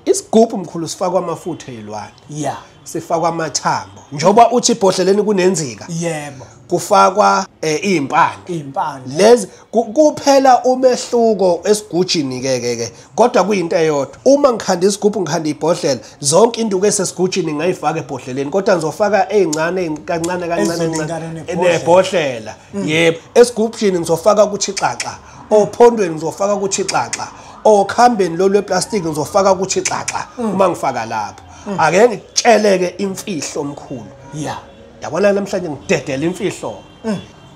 Isigubhu mkhulu sifakwa amafutha ezilwane. Yeah. Sifakwa amathambo. Njoba uthi ibhodleleni kunenzika. Yebo. Kufakwa impande. Impande. Lezi kuphela umehluko esigujini ke kodwa kuyinto eyodwa. Uma ngikhanda isigubhu ngikhanda ibhodlela, zonke induku esesigujini ngayifaka ebhodleleni, kodwa ngizofaka ezincane kancane kancane nebhodlela. Yebo, esigubhini ngizofaka ukuthi xaxa, ophondweni ngizofaka ukuthi xaxa, okhambeni lo lweplastic ngizofaka ukuthi xaxa uma ngifaka lapho. Ake ngitsheleke imfihlo omkhulu. Yeah. Yabona namhlanje ngidedela imfihlo.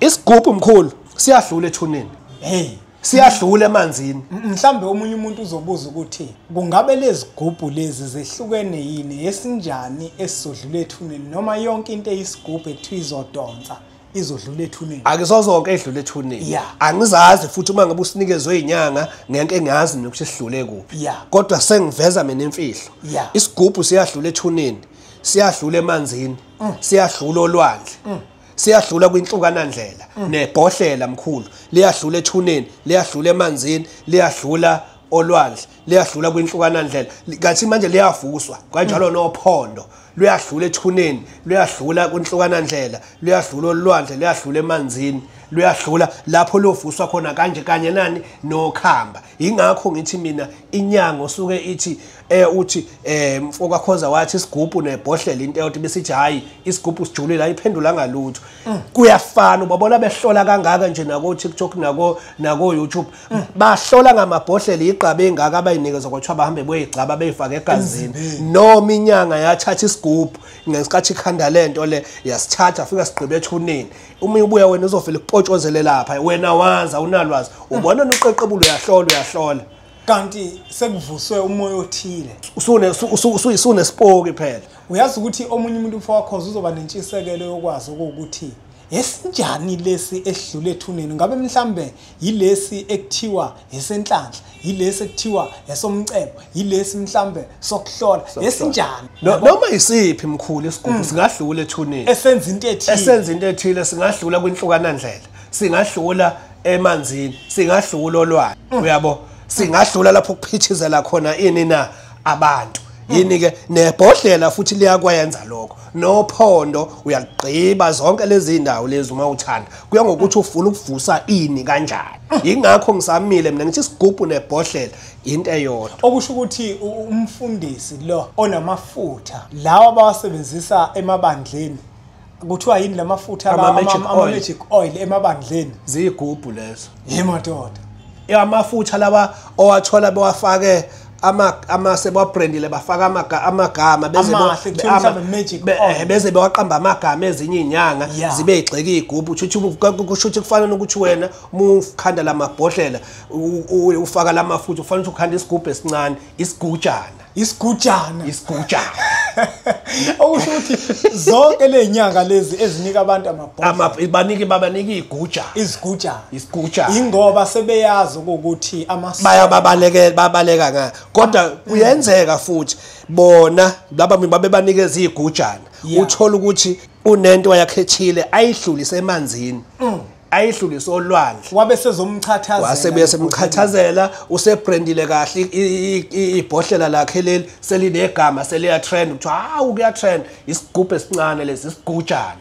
Isigubhu mkhulu siyahlula ethuneni. Hey, siyahlula emanzini. Mhlambe omunye umuntu uzobuza ukuthi kungabe lezigubhu lezi zehlukene yini, esinjani esizodlula ethuneni, noma yonke into eyisigubhu ekuthiwa izodonsa izodlula ethuneni? Akuzozonke edlula ethuneni. Angizazi futhi uma ngabe usinikezwe inyanga ngeke engazi mina ukuthi sidlule kuphi. Kodwa sengiveza mina imfihlo. Isigubhu siyahlula ethuneni, siyahlula emanzini, siyahlula olwandle, siyahlula kwinhlukana ndlela. Nebhodlela mkhulu liyahlula ethuneni, liyahlula emanzini, liyahlula olwandle, liyahlula kwinhlukana ndlela. Kanti manje liyavuswa kanjalo nophondo luyahlula ethuneni, luyahlula kwinhlukana ndlela, luyahlula olwandle, luyahlula emanzini, luyahlula lapho luvuswa khona kanje kanye nani nokhamba. Ingakho ngithi mina inyanga osuke ithi uthi mfoka Khoza wathi isigubhu nebhodlela into eyodwa, besithi hayi isigubhu sijulile, ayiphendula ngalutho. Kuyafana, ubabona behlola kangaka nje nako TikTok nako YouTube, bahlola ngamabhodlela igqabe engaka abayinikezwa kwathiwa bahambe boyigcaba beyifake egazini. Noma inyanga yathatha isigubhu ngesikhathi ikhanda lento le yasithatha afika sigqibe ethuneni, uma ubuya wena uzofela ukupotshozele lapha, wena waza unalwazi, ubona noqeqebulo uyahlola uyahlola, kanti sekuvuswe umoya othile, usunesipoki phela. Uyazi ukuthi omunye umuntu mfowakho Khoza uzoba nentshisekelo yokwazi ukuthi esinjani lesi esidlule ethuneni, ngabe mhlambe yilesi ekuthiwa esenhlanhla, yilesi ekuthiwa esomcebo, yilesi mhlambe sokuhlola, esinjani? Noma isiphi mkhulu isigubhu singadlula ethuneni esenza into ethile, esenza into ethile, singadlula kwinhlukana ndlela, singadlula emanzini, singadlula olwandle, uyabo, singadlula lapho kuphithizela khona ini na abantu. Yini ke nebhodlela futhi liyakwenza lokho, nophondo uyagqiba zonke lezi ndawo lezi uma uthanda, kuya ngokuthi ufuna ukuvusa ini kanjani. Ingakho ngisamile mina ngithi isigubhu nebhodlela into eyodwa. Okusho ukuthi umfundisi lo onamafutha lawa abawasebenzisa emabandleni, kuthiwa yini lamafutha, ama-magic oil emabandleni? Ziyigubhu lezo. Yemadoda, amafutha laba owathola bewafake ama sebabrandile, bafaka amagama beze bewaqamba amagama ezinye inyanga zibe igxeka igubhu. Kusho ukuthi kufana nokuthi wena uma ukhanda lamabhodlela ufaka lamafutha, ufanele ukuthi ukhanda isigubhu esincane, isigujana. Isigujana, isigujana. Okusho ukuthi zonke lezinyanga lezi ezinika abantu amabhodlela babanike iguja, isigujana, isigujana, ingoba sebeyazi ukuthi bayababalekela, babaleka nga. Kodwa kuyenzeka futhi bona laba babebanikeza igujana, uthola ukuthi unento yakhethile ayihlulise emanzini, ayihlulise olwandle, wabe sezomchathazela, wasebuye semchathazela, usebrandile kahle ibhodlela lakhe leli selinegama, seliya trend, kuthiwa hawu kuya trend, isigubhu esincane lesi, isigujana.